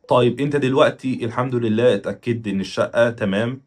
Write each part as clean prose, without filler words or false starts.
طيب انت دلوقتي الحمد لله اتأكدت ان الشقة تمام،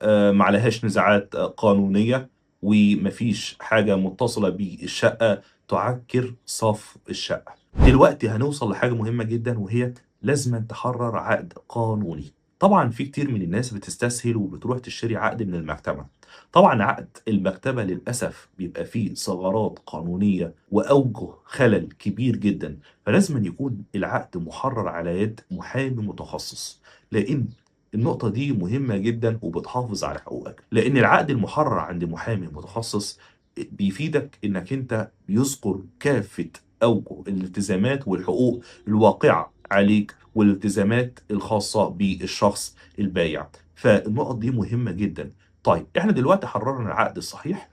ما عليهاش نزاعات قانونية، ومفيش حاجة متصلة بالشقة تعكر صف الشقة. دلوقتي هنوصل لحاجة مهمة جدا، وهي لازم تحرر عقد قانوني. طبعا في كتير من الناس بتستسهل وبتروح تشتري عقد من المكتبة. طبعا عقد المكتبة للأسف بيبقى فيه ثغرات قانونية وأوجه خلل كبير جدا، فلازم يكون العقد محرر على يد محامي متخصص، لأن النقطة دي مهمة جدا وبتحافظ على حقوقك. لأن العقد المحرر عند محامي متخصص بيفيدك إنك أنت بيذكر كافة أوجه الالتزامات والحقوق الواقعة عليك والالتزامات الخاصة بالشخص البايع، فالنقط دي مهمة جدا. طيب احنا دلوقتي حررنا العقد الصحيح،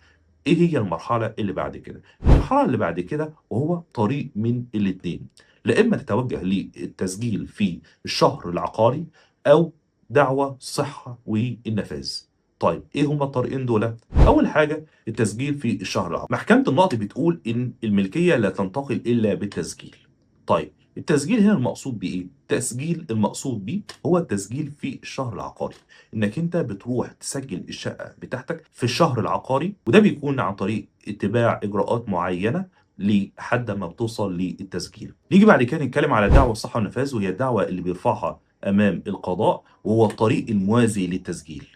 ايه هي المرحلة اللي بعد كده؟ المرحلة اللي بعد كده وهو طريق من الاتنين، لا اما تتوجه للتسجيل في الشهر العقاري او دعوى صحة والنفاذ. طيب ايه هما الطريقين دول؟ اول حاجة التسجيل في الشهر العقاري. محكمة النقض بتقول ان الملكية لا تنتقل الا بالتسجيل. طيب التسجيل هنا المقصود بإيه؟ التسجيل المقصود بيه هو التسجيل في الشهر العقاري، إنك أنت بتروح تسجل الشقة بتاعتك في الشهر العقاري، وده بيكون عن طريق اتباع إجراءات معينة لحد ما بتوصل للتسجيل. نيجي بعد كده نتكلم على دعوى الصحة والنفاذ، وهي الدعوة اللي بيرفعها أمام القضاء، وهو الطريق الموازي للتسجيل.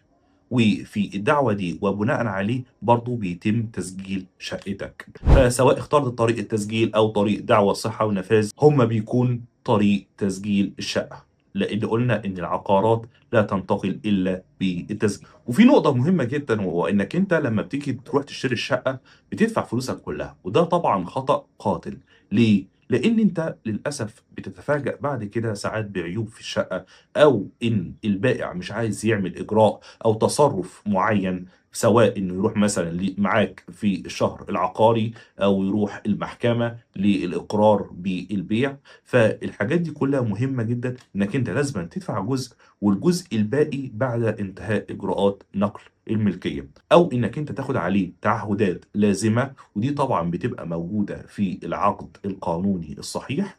وفي الدعوة دي وبناء عليه برضو بيتم تسجيل شقتك. فسواء اخترت طريق التسجيل أو طريق دعوى صحة ونفاذ، هما بيكون طريق تسجيل الشقة، لأن قلنا إن العقارات لا تنتقل إلا بالتسجيل. وفي نقطة مهمة جدا، وهو إنك أنت لما بتيجي تروح تشتري الشقة بتدفع فلوسك كلها، وده طبعا خطأ قاتل. ليه؟ لأن أنت للأسف بتتفاجأ بعد كده ساعات بعيوب في الشقة، أو إن البائع مش عايز يعمل إجراء أو تصرف معين، سواء إنه يروح مثلا معاك في الشهر العقاري أو يروح المحكمة للإقرار بالبيع. فالحاجات دي كلها مهمة جدا، إنك أنت لازم تدفع جزء، والجزء الباقي بعد انتهاء إجراءات نقل الملكية، أو إنك أنت تاخد عليه تعهدات لازمة، ودي طبعا بتبقى موجودة في العقد القانوني الصحيح،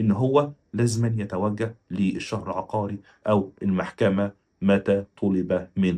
إن هو لازما يتوجه للشهر العقاري أو المحكمة متى طلب منه.